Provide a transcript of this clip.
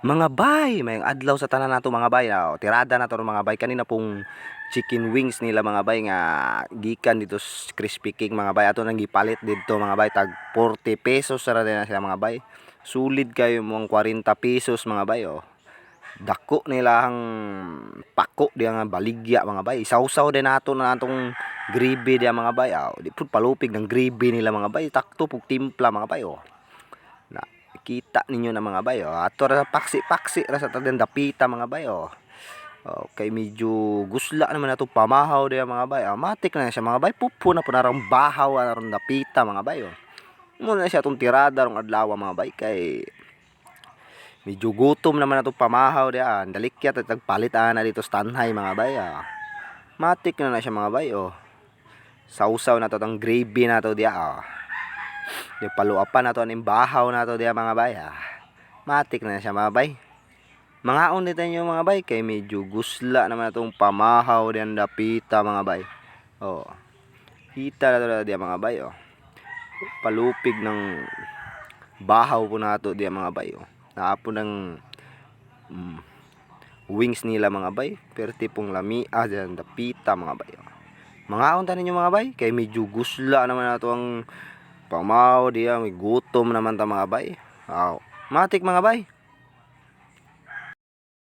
Mga bay, may adlaw sa tanan nato, mga bay. Ah, tirada na to, mga bay. Kanina pong chicken wings nila, mga bay, nga gikan dito sa Crispy King, mga bay. Ato nang gipalit didto, mga bay, tag 40 pesos ra din na sila, mga bay. Sulit kayo mong 40 pesos, mga bay, oh. Dako nila ang pako diya nga baligya, mga bay. Isawsaw din nato na atong gravy diya, mga bay. Ah, di pud palupig ng gravy nila, mga bay. Takto pug timpla, mga bay, oh. Na kita ninyo na, mga bay, oh. Ato ra paksi-paksi ra sa tadan dapita, mga bay, oh. Okay, medyo gusla naman ato pamahaw diya, mga bay. Ah, matik na siya, mga bay. Pupo na po na rong bahaw na rong dapita, mga bay, oh. Muna siya atong tirada rong adlaw, mga bay, kay medyo gutom naman ato pamahaw diya. Dalikyat at tagpalit ana dito sa Tanhay, mga bay, ah. Matik na na siya, mga bay, oh. Sausaw na to tang gravy na to diya, oh. Di paluapan na to aning bahaw na to diya, mga bay, ah. Matik na siya, mga bay. Mangaon dito ninyo, mga bay, kay medyo gusla naman atong pamahaw diyan dapita, mga bay. Oh. Kita na to diya, mga bay, oh. Palupig ng bahaw po nato diya, mga bay, oh. Naapo ng wings nila, mga bay. Perti pong lamia diyan dapita, mga bay, oh. Mangaon ta ninyo, mga bay, kay medyo gusla naman nato ang pamahaw diya, may gutom naman ta, mga bay. Aw, matik, mga bay.